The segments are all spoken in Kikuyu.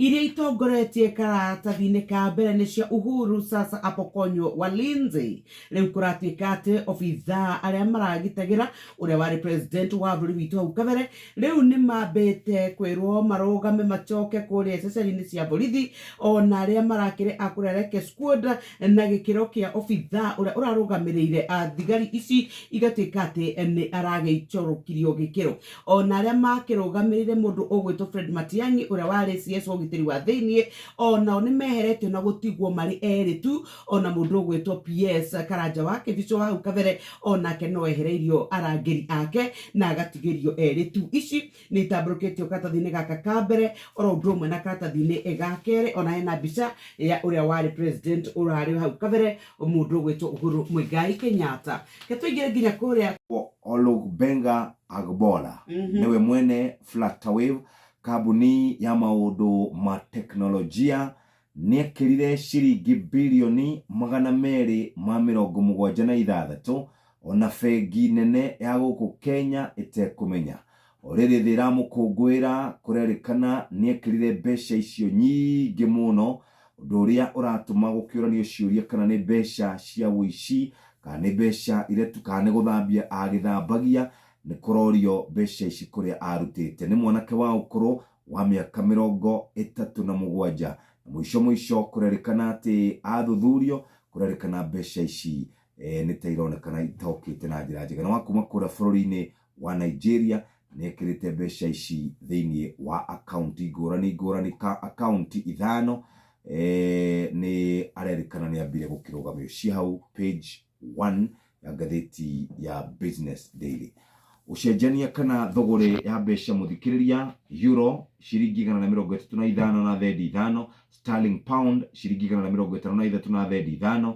Iria itongoretie karatathi-inĩ ka mbere nĩ cia Uhuru sasa apokonywo walinzi. Rĩu kũratuĩka atĩ obithaa arĩa maragitagĩra ũrĩa warĩ president wa bũrũri witũ hau kabere rĩu nĩ mambĩte kwĩrwo marũgame macoke kũrĩa ceceni-inĩ cia borithi, ona arĩa marakĩrĩ a kũrĩa Reke Squad na gĩkĩro kĩa obithaa ũrĩa ũrarũgamĩrĩire thigari ici igatuĩka atĩ nĩ aragĩicorũkirio gĩkĩro. Ona arĩa makĩrũgamĩrĩire mũndũ ũgwĩtwo Fred Matiang'i ũrĩa warĩ CS wa ũgitĩri wa thĩiniĩ, onao nĩ meheretio na gũtigwo marĩ erĩ tu. Ona mũndũ ũgwĩtwo PS Karanja wa Kĩbicũ wa hau kabere onake no ehereirio arangĩri ake na agatigĩrio erĩ tu. Ici nĩ itambũrũkĩtio karatathi-inĩ gaka ka mbere oro ũndũ ũmwe na karatathi-inĩ ga kerĩ. Ona hena mbica ya ũrĩa warĩ president ũrarĩ hau kabere mũndũ ũgwĩtwo Uhuru Muigai Kenyatta. Reke tũingĩre nginya kũrĩa. Olugbenga Agboola nĩwe mwene Flutterwave, kambuni ya maũndũ ma teknolojia, nĩekĩrire ciringi birioni 276 ona bengi nene ya gũkũ Kenya ĩtekũmenya. O rĩrĩ thĩ ĩramũkũngũĩra, kũrerĩkana nĩekĩrire mbeca icio nyingĩ mũno, ũndũ ũrĩa ũratũma gũkĩũranio ciũria kana nĩ mbeca cia ũici, kana nĩ mbeca iria tu, kana nĩ gũthambia agĩthambagia. Nĩ kũrorio mbeca ici kũrĩa arutĩte. Nĩ mwanake wa ũkũrũ wa mĩaka 37, na mũico mũico kũrerĩkana atĩ athuthurio, kũrerĩkana mbeca ici nĩ ta ironekana itokĩte na njĩra njega. Nĩ wa kuma kũrĩa bũrũri-inĩ wa Nigeria, na nĩ ekĩrĩte mbeca ici thĩinĩ wa akaunti ngũrani ngũrani, ka akaunti ithano. Nĩ arerĩkana nĩ ambire gũkĩrũgamio. Ci hau page 1 ya ngathĩti ya Business Daily. Ũcenjania kana thũgũrĩ ya mbeca mũthikĩrĩria, euro ciringi 135 na thendi 5, sterling pound ciringi 153 na thendi 5,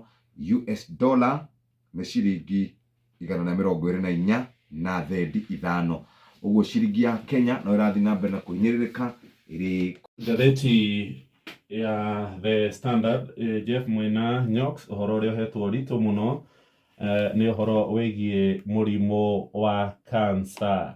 US dollar nĩ ciringi 124 na thendi 5. Ũguo ciringi ya Kenya no ĩrathiĩ na mbere na kũhinyĩrĩrĩka ĩrĩ. Ngathĩti ya The Standard, Jeff Mwina Nyox, ũhoro ũrĩa ũhetwo ũritũ mũno nĩ ũhoro wĩgiĩ mũrimũ wa cancer.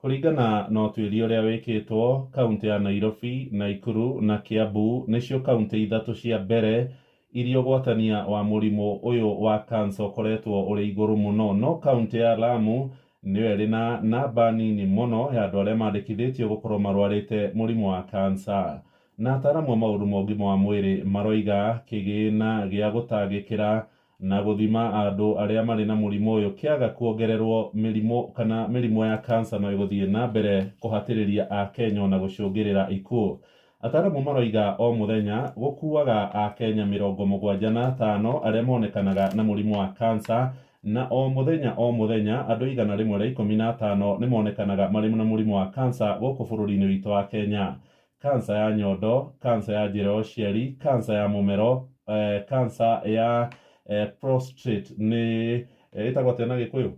Kũringana na ũtuĩria ũrĩa wĩkĩtwo, kaũntĩ ya Nairobi, Naikuru na Kiambu nĩcio kaũntĩ ithatũ cia mbere iria ũgwatania wa mũrimũ ũyũ wa cancer ũkoretwo ũrĩ igũrũ mũno. No kaũntĩ ya Lamu nĩyo ĩrĩ na namba nini mũno ya andũ arĩa mandĩkithĩtio gũkorwo marwarĩte mũrimũ wa cancer. Na ataaramu a maũndũ ma ũgima wa mwĩrĩ maroiga kĩgĩna gĩa gũtangĩkĩra na gũthima andũ arĩa marĩ na mũrimũ ũyũ kĩaga kuongererwo, mĩrimũ kana mĩrimũ ya cancer no ĩgũthiĩ na mbere kũhatĩrĩria Akenya ona gũcũngĩrĩra ikuũ. Ataaramu maroiga o mũthenya gũkuaga Akenya 75 arĩa monekanaga na mũrimũ wa cancer, na o mũthenya o mũthenya andũ 115 nĩ monekanaga marĩ na mũrimũ wa cancer gũkũ bũrũri-inĩ witũ wa Kenya. Cancer ya nyondo, cancer ya njĩra ya ũciari, cancer ya mũmero, cancer ya prostate nĩ ĩtagwo atĩa na Gĩkũyũ?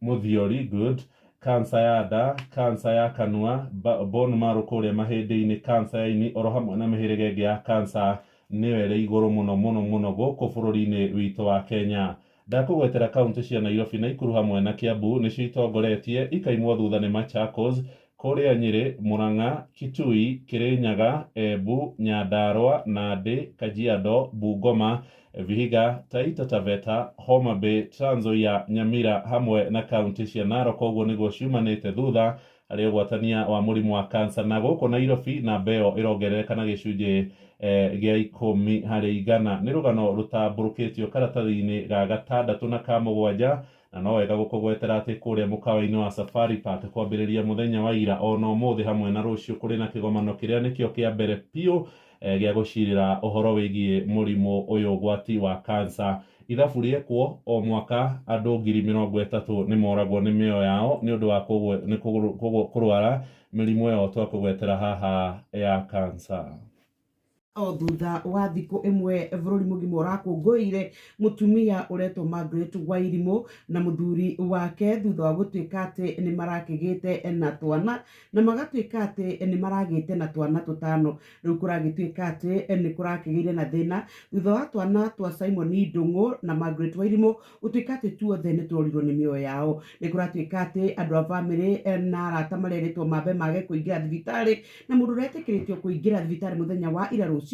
Mũthiori, good. Cancer ya nda, cancer ya kanua, bone marrow kũrĩa mahĩndĩ-inĩ, cancer ya ini, oro hamwe na mĩhĩrĩga ĩngĩ ya cancer nĩyo ĩrĩ igũrũ mũno mũno mũno gũkũ bũrũri-inĩ witũ wa Kenya. Ndakũgwetera kaũntĩ cia Nairobi, Naikuru hamwe na Kiambu nĩcio itongoretie, ikaimwo thutha nĩ Machakos, kũrĩa Nyĩrĩ, Murang'a, Kitui, Kirinyaga, Embu, Nyandarua, Nandi, Kajiado, Bungoma, Vihiga, Taita Taveta, Homa Bay, Trans Nzoia, Nyamira hamwe na kaũntĩ cia Narok. Ũguo nĩguo ciumanĩte thutha harĩ ũgwatania wa mũrimũ wa cancer. Na gũkũ Nairobi namba ĩyo ĩrongerereka na gĩcunjĩ gĩa 10%. Nĩ rũgano rũtambũrũkĩtio karatathi-inĩ ga gatandatũ na ka mũgwanja, na no wega gũkũgwetera atĩ kũrĩa mũkawa-inĩ wa Safari Park kwambĩrĩria mũthenya wa ira ona ũmũthĩ hamwe na rũciũ kũrĩ na kĩgomano kĩrĩa nĩkĩo kĩa mbere biũ gĩa gũcirĩra ũhoro wĩgiĩ mũrimũ ũyũ ũgwati wa cancer. Ithabu rĩekwo o mwaka andũ 30,000 nĩ moragwo nĩ mĩoyo yao nĩ ũndũ wa kũrwara mĩrimũ ĩyo twakũgwetera haha ya cancer. O thutha wa thikũ ĩmwe bũrũri mũgima ũrakũngũĩire mũtumia ũretwo Margaret Wairimu na mũthuri wake thutha wa gũtuĩka atĩ nĩ marakĩgĩte na twana na magatuĩka atĩ nĩ maragĩte na twana tũtano. Rĩu kũragĩtuĩka atĩ nĩ kũrakĩgĩire na thĩna thutha wa twana twa Simon Ndung'u na Margaret Wairimu gũtuĩka atĩ tuothe nĩ tworirwo nĩ mĩoyo yao. Nĩ kũratuĩka atĩ andũ a bamĩrĩ na arata marerĩtwo mambe mage kũingĩra thibitarĩ na mũndũ ũretĩkĩrĩtio kũingĩra thibitarĩ mũthenya wa ira rũcinĩ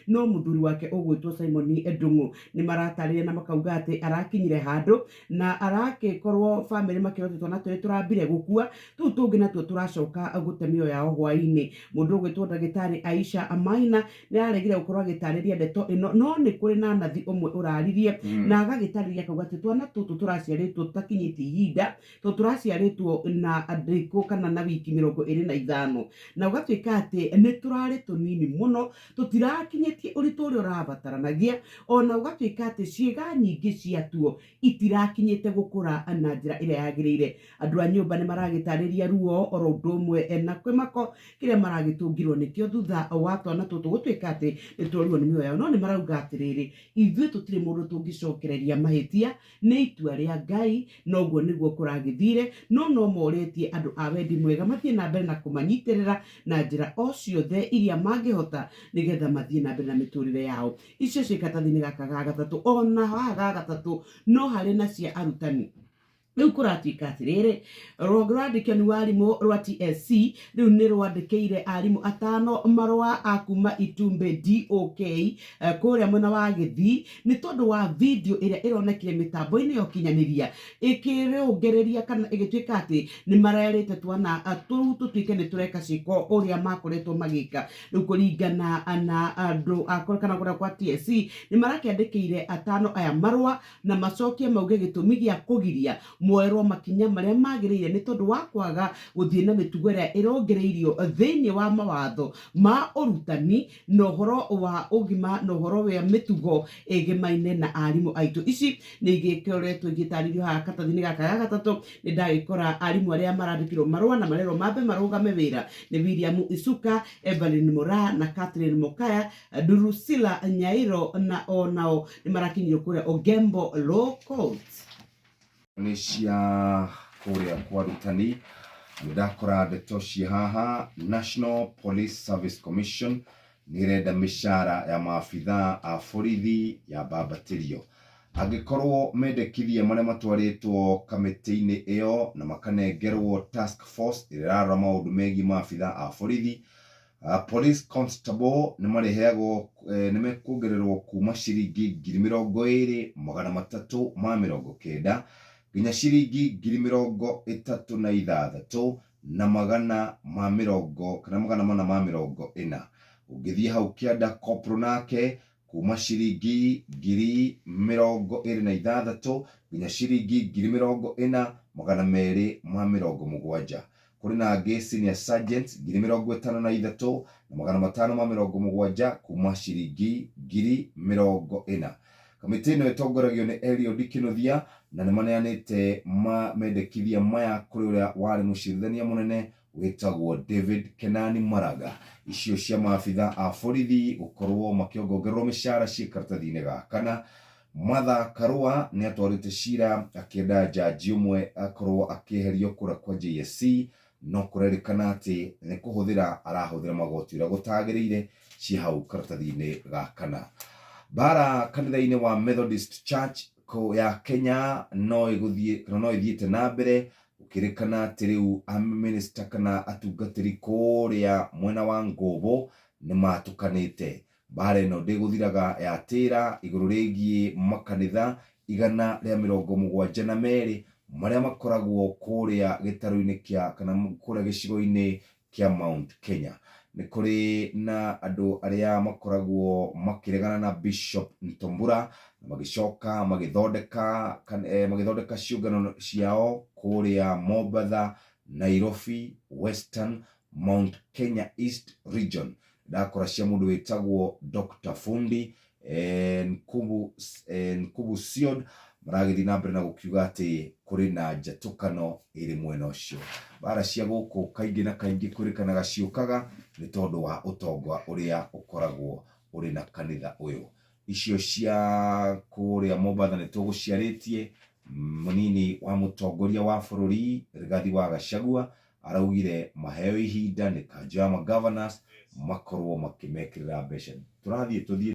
no mũthuri wake ũgwĩtwo Simon Ndung'u. Nĩ maratarĩria na makauga atĩ arakinyire handũ na arakĩkorwo bamĩrĩ makĩrwo atĩ twana tũrĩ tũrambire gũkua tũu tũngĩ natuo tũracoka gũte mĩoyo yao hwaĩ-inĩ. Mũndũ ũgwĩtwo ndagĩtarĩ Aisha Maina nĩ araregire gũkorwo agĩtarĩria ndeto ĩno no nĩ kũrĩ na nathi ũmwe ũraririe na agagĩtarĩria akauga atĩ twana tũtũ tũraciarĩtwo tũtakinyĩtie ihinda tondũ tũraciarĩtwo na thikũ kana na wiki 25 na ũgatuĩka atĩ nĩ tũrarĩ tũnini mũno tũtirakinyĩtie ũritũ ũrĩa ũrabataranagia ona ũgatuĩka atĩ ciĩga nyingĩ ciatuo itirakinyĩte gũkũra na njĩra ĩrĩa yagĩrĩire. Andũ a nyũmba nĩ maragĩtarĩria ruo oro ũndũ ũmwe na kĩmako kĩrĩa maragĩtũngirwo nĩkĩo thutha wa twana tũtũ gũtuĩka atĩ nĩ tworirwo nĩ mĩoyo yao. No nĩ marauga atĩrĩrĩ, ithuĩ tũtirĩ mũndũ tũngĩcokereria mahĩtia, nĩ itua rĩa Ngai na ũguo nĩguo kũragĩthire. No no morĩtie andũ a wendi mwega mathiĩ na mbere na kũmanyitĩrĩra na njĩra o ciothe iria mangĩhota nĩgetha mathiĩ na mbere na mĩtũrĩre yao. Icio ciĩ karatathi-inĩ gaka ga gatatũ. Ona haha ga gatatũ no harĩ na cia arutani. Rĩu kũratuĩka atĩrĩrĩ, rũhonge rwa andĩkani wa arimũ rwa TSC rĩu nĩ rwandĩkĩire arimũ atano marũa a kuma Itumbĩ DOK kũrĩa mwena wa Gĩthii nĩ tondũ wa video ĩrĩa ĩronekire mĩtambo-inĩ ya ũkinyanĩria ĩkĩrũngĩrĩria kana ĩgĩtuĩka atĩ nĩ marerĩte twana tũu tũtuĩke nĩ tũreka ciĩko ũrĩa makoretwo magĩka. Rĩu kũringana na andũ a kana kũrĩa kwa TSC nĩ marakĩandĩkĩire atano aya marũa na macokie mauge gĩtũmi gĩa kũgiria moerwo makinya marĩa magĩrĩire nĩ tondũ wa kwaga gũthiĩ na mĩtugo ĩrĩa ĩrongereirio thĩinĩ wa mawatho ma ũrutani na ũhoro wa ũgima na ũhoro wa mĩtugo ĩgemaine na arimũ aitũ. Ici nĩ igĩkoretwo igĩtarĩrio haha karatathi-inĩ gaka ga gatatũ. Nĩ ndagĩkora arimũ arĩa marandĩkirwo marũa na marerwo mambe marũgame wĩra nĩ William Isuka, Evelyn Mora na Catherine Mokaya, Drusilla Nyairo na onao nĩ marakinyire kũrĩa Ogembo Law Court. Nĩ cia kũrĩa kwa arutani nĩ ndakora ndeto ciĩ haha. National Police Service Commission nĩ ĩrenda mĩcara ya maabithaa a borithi yambambatĩrio angĩkorwo mendekithia marĩa matwarĩtwo kamĩtĩ-inĩ ĩyo na makanengerwo task force ĩrĩa ĩrarora maũndũ megiĩ maabithaa a borithi. Police constable nĩ marĩheagwo nĩ mekuongererwo kuma ciringi 20,390 nginya ciringi 36,440 kana 440. Ũngĩthiĩ hau kĩanda corporal nake kuma ciringi 26,000 nginya ciringi 40,270. Kũrĩ na angĩ senior sergeant 53,570 kuma ciringi 40,000. Kamĩtĩ ĩno ĩtongoragio nĩ Eliud Kinuthia na nĩ maneanĩte mendekithia maya kũrĩ ũrĩa warĩ mũcirithania mũnene wĩtagwo David Kenani Maraga. Icio cia maabitha a borithi gũkorwo makĩongongererwo mĩcara ciĩ karatathi-inĩ ga kana. Martha Karua nĩ atwarĩte cira akĩenda jaji ũmwe akorwo akĩeherio kũrĩa kwa JSC, no kũrerĩkana atĩ nĩ kũhũthĩra arahũthĩra magoti ũrĩa gũtagĩrĩire ciĩ hau karatathi-inĩ ga kana. Bara kanitha-inĩ wa Methodist Church ya Kenya no ĩgũthiĩ kana no ĩthiĩte na mbere gũkĩrĩkana atĩ rĩu amĩnĩsta kana atungatĩri kũrĩa mwena wa Ngũbũ nĩ matũkanĩte. Bara ĩno ndĩgũthiraga yatĩra igũrũ rĩgiĩ makanitha 172 marĩa makoragwo kũrĩa gĩtarũ-inĩ kĩa kana kũrĩa gĩcigo-inĩ kĩa Mount Kenya. Nĩ kũrĩ na andũ arĩa makoragwo makĩregana na Bishop Ntombura na magĩcoka magĩthondeka ciũngano ciao kũrĩa Mombatha, Nairobi, Western, Mount Kenya East Region. Ndakora cia mũndũ wĩtagwo Dr. Fundi Nkubu Siod maragĩthiĩ na mbere na gũkiuga atĩ kũrĩ na njatũkano ĩrĩ mwena ũcio. Bara cia gũkũ kaingĩ na kaingĩ kwĩrĩkanaga ciũkaga nĩ tondũ wa ũtonga ũrĩa ũkoragwo Ũrĩ na kanitha ũyũ. Icio cia kũrĩa Mombatha nĩ tũgũciarĩtie. Mũnini wa mũtongoria wa bũrũri Rigathi wa Gachagua araugire maheo ihinda nĩ kanjũ ya magovernors makorwo makĩmekĩrĩra mbeca. Tũrathiĩ tũthiĩ.